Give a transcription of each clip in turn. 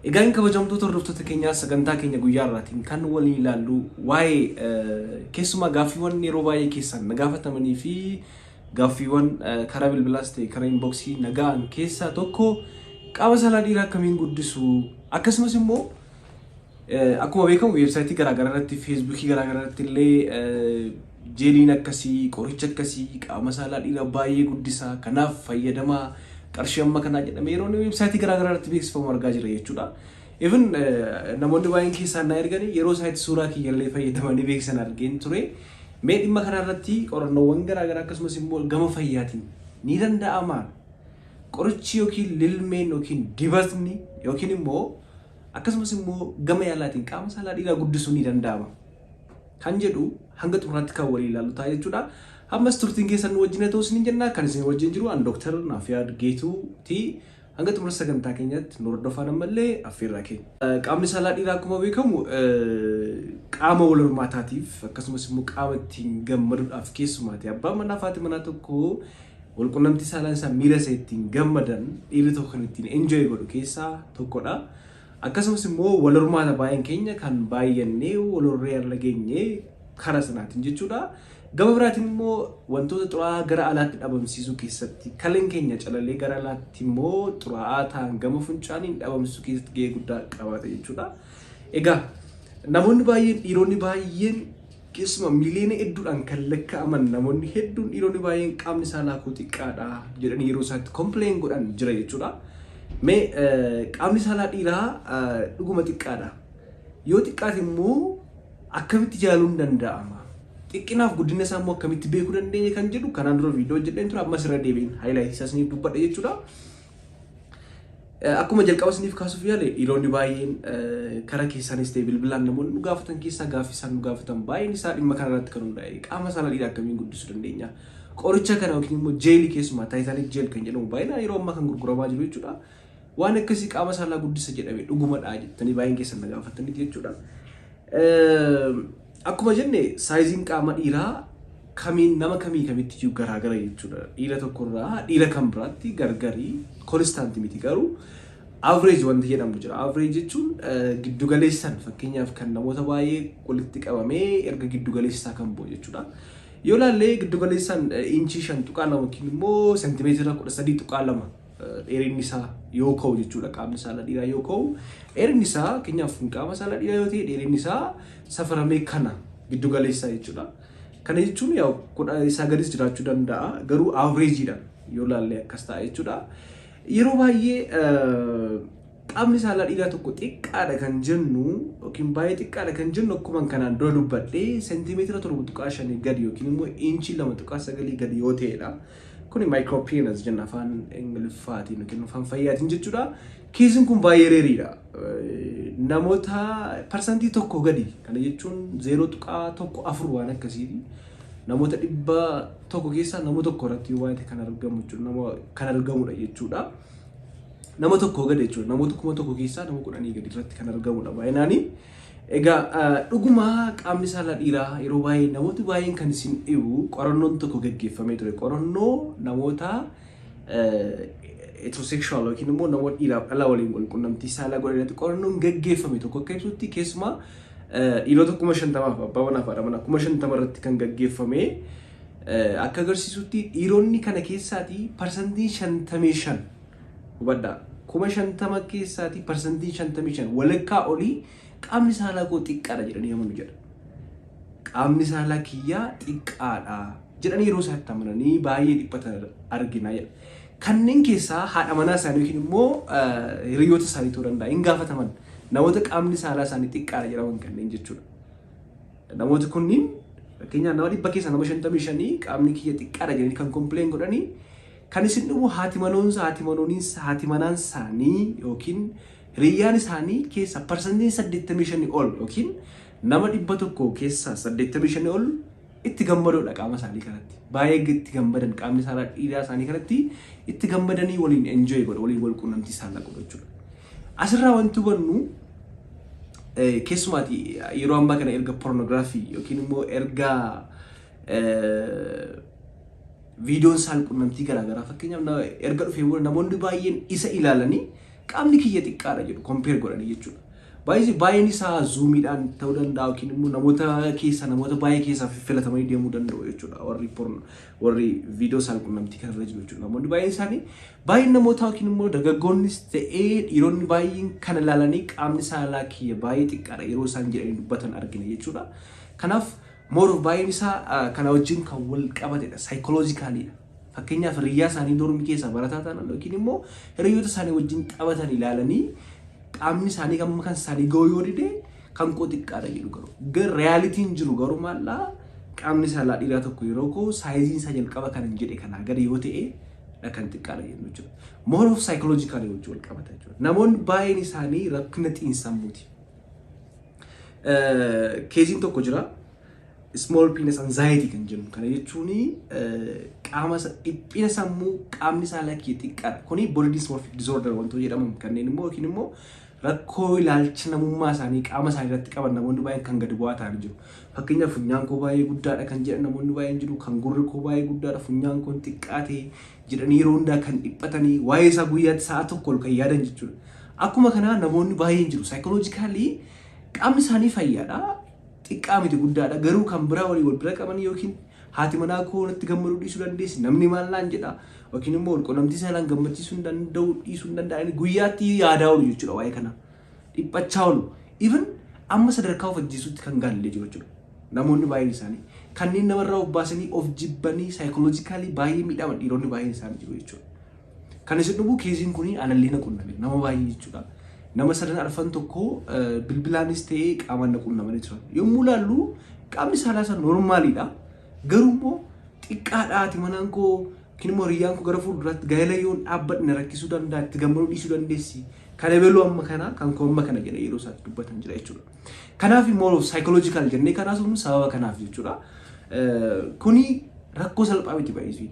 Egaan kabajamtoota hordoftoota keenyaa, sagantaa keenya guyyaa irraatiin kan waliin ilaallu waa'ee keessumaa gaaffiiwwan yeroo baay'ee keessaan na gaafatamanii fi gaaffiiwwan karaa bilbilaas ta'e karaa inboxii na ga'an keessaa tokko qaama saalaa dhiiraa akkamiin guddisu, akkasumas immoo akkuma beekamu weebsaayitii garaagaraa irratti, feesbuukii garaagaraa irratti illee jeeliin akkasii, qoricha akkasii qaama saalaa dhiiraa baay'ee guddisa, kanaaf fayyadamaa, qarshii amma kanaa jedhamee yeroo inni weebsaayitii garaagaraa irratti beeksifamu argaa jira jechuudha. Even namoonni baay'een keessaan na erganii yeroo isaatti suuraa kiyyallee fayyadamanii beeksisan argeen ture. Mee dhimma kanarratti qorannoowwan garaagaraa akkasumas immoo gama fayyaatiin ni danda'amaa? Qorichi yookiin lilmeen yookiin dibatni yookiin immoo akkasumas immoo gama yaalaatiin qaama saalaa dhiiraa guddisuu ni danda'ama kan jedhu hanga xumuraatti kan waliin ilaallu ta'a jechuudha. Ammas turtiin keessan nu wajjin haa ta'u isiniin jenna. Kan isin wajjin jiru an Dooktar Naafiyaad Geetuuti. Hanga xumura sagantaa keenyaatti nu hordofaa ammallee affeerraa keenya. Qaamni saalaa dhiiraa akkuma beekamu qaama wal hormaataatiif akkasumas immoo qaama ittiin gammaduudhaaf, keessumaati abbaan manaa fi haati manaa tokko walqunnamtii saalaan isaa miira isa ittiin gammadan, dhiirri tokko kan ittiin enjoy godhu keessaa tokkodha. Akkasumas immoo wal hormaata baay'een keenya kan baay'annee wal horree har'a geenye karaa sanaatiin jechuudha. Gama biraatiin immoo wantoota xuraa'aa gara alaatti dhabamsiisuu keessatti, kaleen keenya calalee gara alaatti immoo xuraa'aa ta'an gama funcaaniin dhabamsiisuu keessatti gahee guddaa qabaata jechuudha. Egaa namoonni baay'een, dhiironni baay'een, keessumaa miliyoona hedduudhaan kan lakkaa'aman namoonni hedduun, dhiironni baay'een qaamni saalaa koo xiqqaadha jedhanii yeroo isaatti complain godhan jira jechuudha. Mee qaamni saalaa dhiiraa dhuguma xiqqaadha? Yoo xiqqaate immoo akkamitti jaaluun danda'ama? Xiqqinaaf guddina isaa immoo akkamitti beekuu dandeenya kan jedhu kanaan dura viidiyoo hojjedheen ture, ammas irra deebiin highlight isaa isiniif dubbadha jechuudha. Akkuma jalqaba isiniif kaasuuf yaale, dhiironni baay'een karaa keessaanis ta'e bilbilaan namoonni nu gaafatan keessaa gaaffii isaan nu gaafatan baay'een isaa dhimma kana irratti kan hundaa'e, qaama saalaa dhiiraa akkamiin guddisuu dandeenya? Qoricha kana yookiin immoo jeelii, keessumaa Titanic gel kan jedhamu baay'inaan yeroo ammaa kan gurguramaa jiru jechuudha. Waan akkasii qaama saalaa guddisa jedhame dhugumadha jettanii baay'een keessan na gaafataniiti jechuudha. Akkuma jenne, sizeiin qaama dhiiraa kamiin nama kamii kamitti iyyuu garaagara jechuudha. Dhiira tokkorraa dhiira kan biraatti gargarii, constant miti, garuu average wanti jedhamu jira. Average jechuun giddugaleessan, fakkeenyaaf kan namoota baay'ee walitti qabamee erga giddugaleessaa kan bu'u jechuudha. Yoo ilaalle giddugaleessaan inchii 5.2 yookiin immoo seentimeetira 13.2 dheerinni isaa yoo ka'u jechuudha. Qaamni saalaa dhiiraa yoo ka'u, dheerinni isaa, fakkeenyaaf qaama saalaa dhiiraa yoo ta'e, dheerinni isaa safaramee kana giddugaleessaa jechuudha. Kana jechuun yaa 10 isaa gadis jiraachuu danda'a, garuu averageiidhaan yoo ilaalle akkas ta'a jechuudha. Yeroo baay'ee qaamni saalaa dhiiraa tokko xiqqaadha kan jennu yookiin baay'ee xiqqaadha kan jennu, akkuma kanaan dura dubbadhee, seentimeetira 7.5 gadi yookiin immoo inchii 2.9 gadi yoo ta'edha. Kuni micropenis jenna afaan Ingiliffaatiin yookiin afaan fayyaatiin jechuudha. Caseiin kun baay'ee rareiidha. Namoota 1% gadi, kana jechuun 0.14 waan akkasiiti. Namoota 100 keessaa nama tokko irratti waan kan argamu jechuudha. Nama kan argamudha jechuudha. Nama tokko gadi jechuudha. Namoota 1000 keessaa nama 10 gadi irratti kan argamudha baay'inaani. Egaa dhuguma qaamni saalaa dhiiraa yeroo baay'ee namooti baay'een kan isin dhibu, qorannoon tokko gaggeeffamee ture. Qorannoo namoota heterosexual yookiin immoo namoota dhiiraaf dhalaa waliin wal qunnamtii saalaa godhan irratti qorannoon gaggeeffame tokko akka ibsutti, keessumaa dhiirota 50,000f, abbaa manaa fi haadha manaa 50,000 irratti kan gaggeeffame akka agarsiisutti, dhiironni kana keessaatii 55%, hubadhaa, 50,000 keessaatii 55%, walakkaa olii qaamni saalaa koo xiqqaadha jedhanii amanu jedha. Qaamni saalaa kiyyaa xiqqaadha jedhanii yeroo isaatti amananii baay'ee dhiphatan argina jedha. Kanneen keessaa haadha manaa isaanii yookiin immoo hiriyoota isaanii ta'uu danda'a hin gaafataman, namoota qaamni saalaa isaanii xiqqaadha jedhaman kanneen jechuudha. Namooti kunniin, fakkeenyaaf nama 100 keessaa nama 55 qaamni kiyya xiqqaadha jedhanii kan complain godhanii, kan isin dhumu haati manoonsa haati manooniinsa haati manaan isaanii yookiin hiriyyaan isaanii keessa 85% ol yookiin nama 100 keessaa 85 ol itti gammadoodha qaama isaanii kanatti. Baay'ee itti gammadan, qaamni saalaa dhiiraa isaanii kanatti itti gammadanii waliin enjoy godhu, waliin wal quunnamtii saalaa godhu jechuudha. Asirraa wanti hubannu, keessumaati yeroo ammaa kana erga pornography yookiin immoo erga viidiyoon saal quunnamtii garaagaraa fakkeenyaaf erga dhufee booda namoonni baay'een isa ilaalanii Qaamni kiyya xiqqaadha jedhu compare godhanii jechuudha. Baay'ee baay'een isaa Zoomiidhaan ta'uu danda'a yookiin immoo namoota keessa, namoota baay'ee keessaa filatamanii deemuu danda'u jechuudha. Warri porn, warri viidiyoo saalqunnamtii kanarra jiru jechuudha. Namoonni baay'een isaanii, baay'een namoota yookiin immoo dargaggoonnis ta'ee dhiironni baay'een kana ilaalanii qaamni saalaa kiyya baay'ee xiqqaadha yeroo isaan jedhanii dubbatan argina jechuudha. Kanaaf more baay'een isaa kana wajjin kan wal qabatedha. Psychologicalidha. Fakkeenyaaf, hiriyyaa isaanii dormii keessaa barataa ta'an yookiin immoo hiriyoota isaanii wajjin taphatan ilaalanii qaamni isaanii kan isaanii ga'uu yoo dide, kan koo xiqqaadha jedhu. Garuu realityn jiru garuu maallaa, qaamni saalaa dhiiraa tokko yeroo koo sizeiin isaa jalqaba kan hin jedhe kanaa gadi yoo ta'e kan xiqqaadha jennu jechuudha. More of psychological wajjin wal qabata jechuudha. Namoonni baay'een isaanii rakkina xiinsammuuti. Caseiin tokko jira. Small penis anxiety kan jennu kana jechuun qaama dhiphina sammuu qaamni saalaa kee xiqqaadha. Kuni body dysmorphic disorder wantoota jedhaman kanneen immoo yookiin immoo rakkoo ilaalcha namummaa isaanii qaama isaanii irratti qaban namoonni baay'een kan gadi bu'aa ta'an jiru. Fakkeenyaaf, funyaan koo baay'ee guddaadha kan jedhan namoonni baay'een jiru. Kan gurri koo baay'ee guddaadha, funyaan koo xiqqaate jedhanii yeroo hundaa kan dhiphatanii waa'ee isaa guyyaatti sa'a 1 ol kan yaadan jechuudha. Akkuma kanaa namoonni baay'een jiru. Psychologically qaamni isaanii fayyaadha. Xiqqaa miti, guddaadha. Garuu kan biraa walii wal bira qabanii yookiin haati manaa koo natti gammaduu dhiisuu dandeessi, namni maal naan jedha, yookiin immoo walqunnamtii saalaan gammachiisuu hin danda'u, dhiisuu hin danda'ani, guyyaatti yaadaa oolu jechuudha waa'ee kana. Dhiphachaa oolu. Even amma sadarkaa of ajjeesuutti kan gaallee jiru jechuudha. Namoonni baay'een isaanii kanneen namarraa of baasanii of jibbanii psychologically baay'ee miidhaman dhiironni baay'een isaanii jiru jechuudha. Kan isin dhugu caseiin kun anallee na qunname nama baay'ee jechuudha. Nama sadan arfan tokko bilbilaanis ta'ee qaamaan na qunnamanii turan. Yommuu ilaallu qaamni saalaa isaa normaliidha. Garuu immoo xiqqaadha, haati manaan koo yookiin immoo hiriyyaan koo gara fuulduraatti gaa'ela yoon dhaabbadhe na rakkisuu danda'a, itti gammaduu dhiisuu dandeessi. Kan ebaluu amma kana, kan koo amma kana jedha yeroo isaatti dubbatan jira jechuudha. Kanaaf immoo psychological jennee kanaas sababa kanaaf jechuudha. Kuni rakkoo salphaa miti baay'isuu.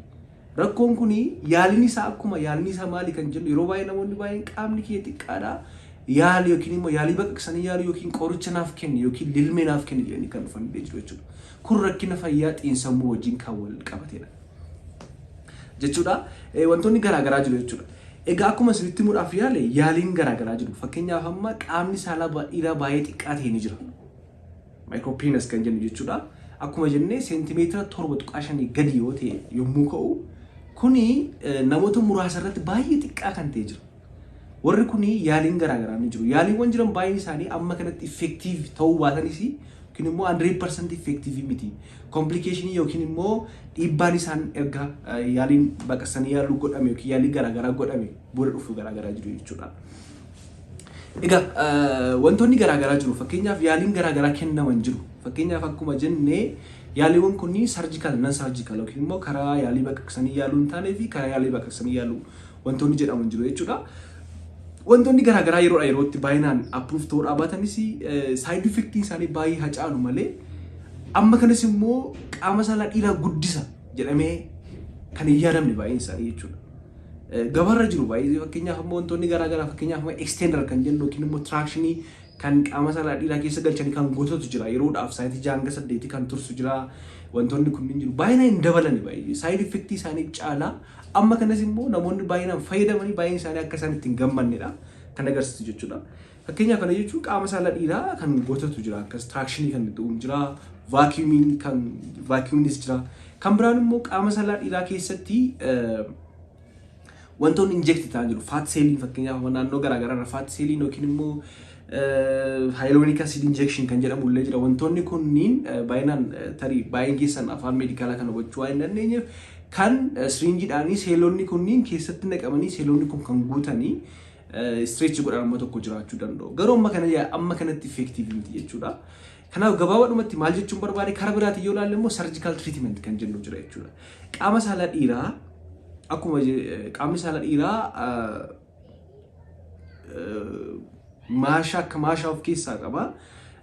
Rakkoon kuni yaaliin isaa akkuma yaaliin isaa maali kan jennu, yeroo baay'ee namoonni baay'een qaamni kee xiqqaadha, yaali yookiin immoo yaalii baqaqsanii yaalii yookiin qoricha naaf kenni yookiin lilmee naaf kenni jedhanii kan dhufan jiru jechuudha. Kun rakkina fayyaa xiinsammuu wajjin kan wal qabatedha jechuudha. Wantoonni garaagaraa jiru jechuudha. Egaa akkuma isinitti himuudhaaf yaale, yaaliin garaagaraa jiru. Fakkeenyaaf, amma qaamni saalaa dhiiraa baay'ee xiqqaa ta'e ni jira. Micropenis kan jennu jechuudha. Akkuma jennee seentimeetira 7.5 gadi yoo ta'e yommuu ka'u, kuni namoota muraasa irratti baay'ee xiqqaa kan ta'e jira. Warri kuni yaaliin garaagaraa ni jiru. Yaaliiwwan jiran baay'een isaanii amma kanatti effective ta'uu baatanis yookiin immoo 100% effective miti. Complicationii yookiin immoo dhiibbaan isaan erga yaaliin baqaqsanii yaaluu godhame yookiin yaalii garaagaraa godhame booda dhufu garaagaraa jiru jechuudha. Egaa wantoonni garaagaraa jiru. Fakkeenyaaf, yaaliin garaagaraa kennaman jiru. Fakkeenyaaf, akkuma jennee yaaliiwwan kunniin surgical, non surgical yookiin immoo karaa yaalii baqaqsanii yaaluu hin taanee fi karaa yaalii baqaqsanii yaaluu wantoonni jedhaman jiru jechuudha. Wantoonni garaagaraa yeroodha yerootti baay'inaan approve ta'uu dhaabatanis, side effectiin isaanii baay'ee hacaalu malee, amma kanas immoo qaama saalaa dhiiraa guddisa jedhamee kan hin yaadamne baay'een isaanii jechuudha. Gabarra jiru baay'ee. Fakkeenyaaf immoo wantoonni garaagaraa, fakkeenyaaf immoo extender kan jennu yookiin immoo tractionii kan qaama saalaa dhiiraa keessa galchanii kan gootatu jira. Yeroodhaaf sa'aatii 6 hanga 8 kan tursu jira. Wantoonni kunniin jiru, baay'inaan hin dabalani. Baay'ee side effectii isaanii caalaa amma kanas immoo namoonni baay'inaan fayyadamanii baay'een isaanii akka isaan ittiin gammannedha kan agarsiisu jechuudha. Fakkeenyaaf, kana jechuun qaama saalaa dhiiraa kan gootatu jira, akkas tractionii kan ta'u jira, vacuumiin kan vacuumiinis jira. Kan biraan immoo qaama saalaa dhiiraa keessatti wantoonni inject ta'an jiru. Fat celliin, fakkeenyaaf, naannoo garaagaraa irra fat celliin yookiin immoo hyaluronic acid injection kan jedhamu illee jira. Wantoonni kunniin baay'inaan tarii baay'een keessan afaan medicalaa kana hubachuu waan hin dandeenyeef, kan siriinjiidhaanii seelonni kunniin keessatti naqamanii seelonni kun kan guutanii stretch godhan amma tokko jiraachuu danda'u. Garuu amma kana amma kanatti effective miti jechuudha. Kanaaf gabaabaadhumatti maal jechuun barbaade, karaa biraatiin yoo ilaalle immoo surgical treatment kan jennu jira jechuudha. Qaama saalaa dhiiraa, akkuma qaamni saalaa dhiiraa maashaa akka maashaa of keessaa qaba.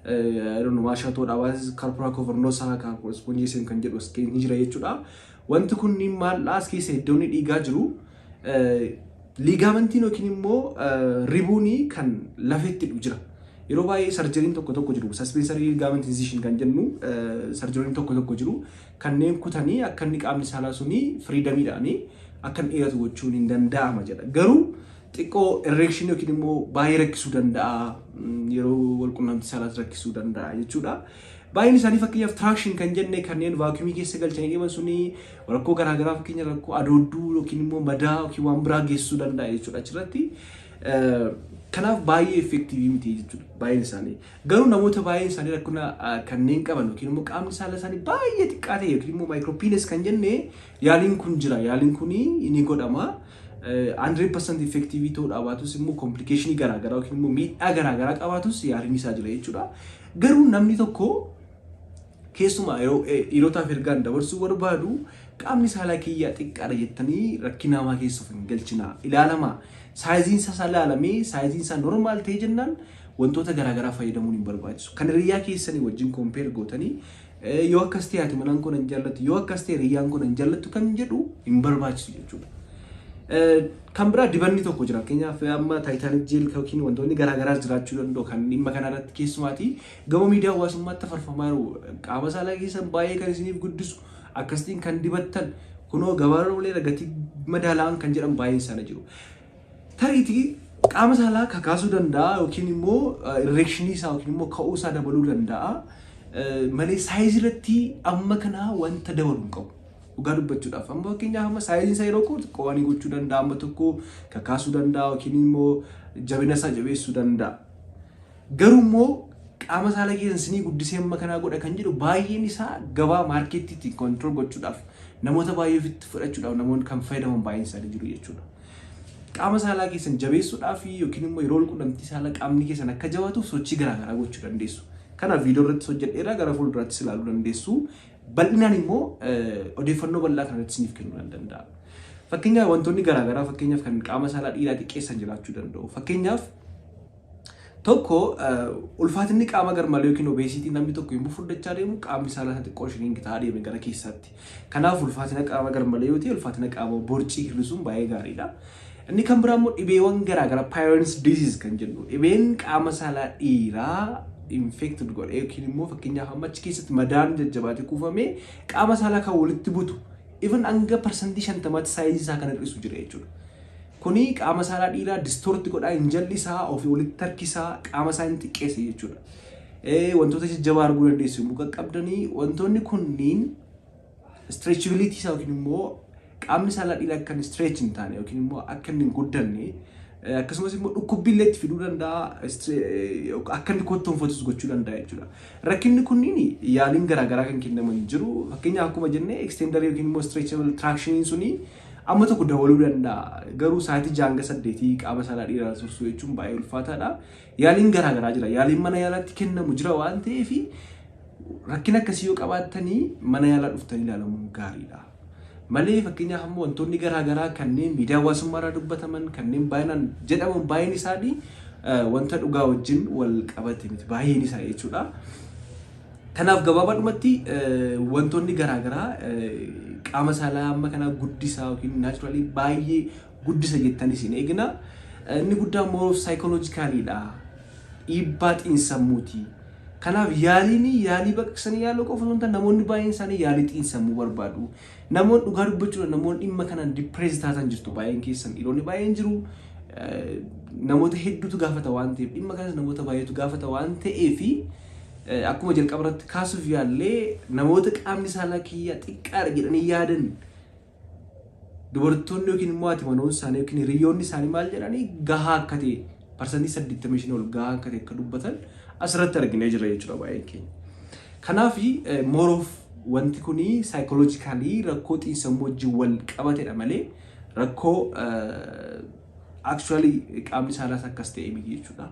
I don't know, maashaa ta'uu baasis corpora cavernosa, corpora spongiosum kan jedhu as keessa ni jira jechuudha. Wanti kunniin maal as keessa iddoon dhiigaa jiru, ligamentiin yookiin immoo ribuunii kan lafeetti hidhu jira. Yeroo baay'ee surgeryn tokko tokko jiru. Suspensory ligament incision kan jennu surgeryn tokko tokko jiru. Kanneen kutanii akka inni qaamni saalaa suni freedomiidhaanii akka inni dheeratu gochuun hin danda'ama jedha. Garuu Xiqqoo erection yookiin immoo baay'ee rakkisuu danda'a. Yeroo walqunnamtii saalaas rakkisuu danda'a jechuudha. Baay'een isaanii, fakkeenyaaf traction kan jenne kanneen vacuumii keessa galchanii deeman suni, rakkoo garaagaraa, fakkeenya rakkoo adoodduu yookiin immoo madaa yookiin waan biraa geessisuu danda'a jechuudha achirratti. Kanaaf baay'ee effective miti jechuudha baay'een isaanii. Garuu namoota baay'een isaanii rakkina kanneen qaban yookiin immoo qaamni saala isaanii baay'ee xiqqaa ta'e yookiin immoo micropenis kan jenne, yaaliin kun jira. Yaaliin kun ni godhama. 100% effective ta'uu baatus immoo complicationii garaagaraa yookiin immoo miidhaa garaagaraa qabaatus yaaliin isaa jira jechuudha. Garuu namni tokko keessumaa yeroo dhiirotaaf ergaan dabarsuu barbaadu, qaamni saalaa kiyyaa xiqqaadha jettanii rakkina hamaa keessa of hin galchinaa. Ilaalamaa. Sizeiin isaa ilaalamee sizeiin isaa normal ta'e jennaan wantoota garaagaraa fayyadamuun hin barbaachisu. Kan hiriyaa keessanii wajjin compare gootanii, yoo akkas ta'e haati manaan kun hin jaallattu, yoo akkas ta'e hiriyyaan kun hin jaallattu kan jedhu hin barbaachisu jechuudha. Kan biraa dibanni tokko jira. Fakkeenyaaf amma Titanic gel yookiin wantoonni garaagaraas jiraachuu danda'u kan dhimma kanarratti keessumaati gama miidiyaa hawaasummaatti farfamaa jiru, qaama saalaa keessan baay'ee kan isiniif guddisu, akkasitiin kan dibattan kunoo gabaarra ooleera, gatii madaalawaan kan jedhan baay'een isaanii jiru. Tariitii qaama saalaa kakaasuu danda'a yookiin immoo erectionii isaa yookiin immoo ka'uu isaa dabaluu danda'a. Malee sizeii irratti amma kanaa wanta dabalu hin qabu. Dhugaa dubbachuudhaaf, amma fakkeenyaaf amma sizeiin isaa yeroo ka'u xiqqoo waan gochuu danda'a, amma tokko kakaasuu danda'a yookiin immoo jabina isaa jabeessuu danda'a. Garuu immoo qaama saalaa keessan isinii guddisee amma kanaa godha kan jedhu baay'een isaa gabaa marketiitti control gochuudhaaf, namoota baay'ee ofitti fudhachuudhaaf namoonni kan fayyadaman baay'een isaanii jiru jechuudha. Qaama saalaa keessan jabeessuudhaaf yookiin immoo yeroo quunnamtii saalaa qaamni keessan akka jabaatuuf sochii garaagaraa gochuu dandeessu. Kanaaf viidiyoo irratti hojjedheera, gara fuulduraattis ilaaluu dandeessu. Bal'inaan immoo odeeffannoo bal'aa kanarratti isiniif kennuu nan danda'a. Fakkeenyaaf wantoonni garaagaraa, fakkeenyaaf kan qaama saalaa dhiiraa xiqqeessan jiraachuu danda'u. Fakkeenyaaf tokko ulfaatinni qaama garmalee yookiin obesity, namni tokko yommuu furdachaa deemu qaamni saalaa isaa xiqqoo shrink ta'aa deeme gara keessaatti. Kanaaf ulfaatina qaama garmalee yoo ta'e, ulfaatina qaama borcii hir'isuun baay'ee gaariidha. Inni kan biraa immoo dhibeewwan garaagaraa, Peyronie's disease kan jennu, dhibeen qaama saalaa dhiiraa infected godhee yookiin immoo fakkeenyaaf amma achi keessatti madaan jajjabaatee kuufamee qaama saalaa kan walitti butu, even hanga 50%tti sizeii isaa kan hir'isu jira jechuudha. Kuni qaama saalaa dhiiraa distort godhaa, hin jal'isaa, ofii walitti harkisaa, qaama isaa hin xiqqeessa jechuudha. Wantoota jajjabaa arguu dandeessu yommuu qaqqabdanii, wantoonni kunniin stretchability isaa yookiin immoo qaamni saalaa dhiiraa akka inni stretch hin taane yookiin immoo akka inni hin guddanne, akkasumas immoo dhukkubbii illee itti fiduu danda'a, akka inni kottoonfatus gochuu danda'a jechuudha. Rakkinni kunniin yaaliin garaagaraa kan kennaman jiru. Fakkeenyaaf akkuma jennee extenderii yookiin immoo stretchable tractioniin suni amma tokko dabaluu danda'a. Garuu sa'aatii 6 hanga 8 qaama saalaa dhiiraa tursuu jechuun baay'ee ulfaataadha. Yaaliin garaagaraa jira. Yaaliin mana yaalaatti kennamu jira waan ta'eef, rakkina akkasii yoo qabaattanii mana yaalaa dhuftanii ilaalamuun gaariidha. Malee fakkeenyaaf ammoo wantoonni garaagaraa kanneen miidiyaa hawaasummaa irraa dubbataman, kanneen baay'inaan jedhaman, baay'een isaanii wanta dhugaa wajjin wal qabate miti baay'een isaa jechuudha. Kanaaf gabaabaadhumatti wantoonni garaagaraa qaama saalaa amma kanaa guddisaa yookiin naturally baay'ee guddisa jettanis hin eegna. Inni guddaan immoo psychologicaliidha. Dhiibbaa xiinsammuuti. Kanaaf yaaliin yaalii baqaqsanii yaaluu qofa osoo hin taane, namoonni baay'een isaanii yaalii xiinsammuu barbaadu. Namoonni, dhugaa dubbachuudha, namoonni dhimma kanaan depressed taatan jirtu, baay'een keessan, dhiironni baay'een jiru. Namoota hedduutu gaafata waan ta'eef, dhimma kanas namoota baay'eetu gaafata waan ta'eefi, akkuma jalqaba irratti kaasuuf yaallee, namoota qaamni saalaa kiyyaa xiqqaadha jedhanii yaadan, dubartoonni yookiin immoo haati manoon isaanii yookiin hiriyoonni isaanii maal jedhanii, gahaa akka ta'e, 85% ol gahaa akka ta'e akka dubbatan asirratti arginee jirra jechuudha baay'een keenya. Kanaaf more of wanti kuni psychologically rakkoo xiinsammuu wajjin wal qabatedha malee rakkoo actually qaamni saalaas akkas ta'e miti jechuudha.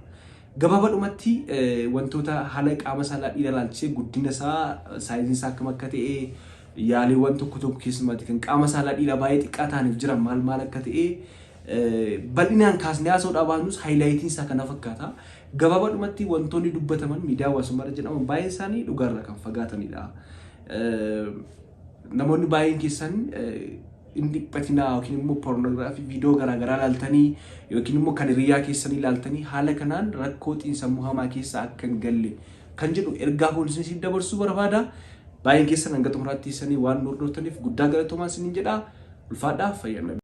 Gabaabaadhumatti wantoota haala qaama saalaa dhiira ilaalchisee, guddina isaa, sizeiin isaa akkam akka ta'e, yaaliiwwan tokko tokko keessumaatti kan qaama saalaa dhiiraa baay'ee xiqqaa ta'aniif jiran maal maal akka ta'e bal'inaan kaasnee haasa'uudhaa baannus, highlightiin isaa kana fakkaata. Gabaabaadhumatti wantoonni dubbataman miidiyaa hawaasummaa irra jedhaman baay'een isaanii dhugaarraa kan fagaatanidha. Namoonni baay'een keessan hin dhiphatinaa, yookiin immoo pornography viidiyoo garaagaraa ilaaltanii yookiin immoo kan hiriyaa keessanii ilaaltanii haala kanaan rakkoo xiinsammuu hamaa keessa akka hin galle kan jedhu ergaa kun isiniif dabarsuu barbaada. Baay'een keessan hanga xumuraatti keessanii waan nu hordoftaniif guddaa galatoomaa isiniin jedha. Ulfaadhaa, fayyadama.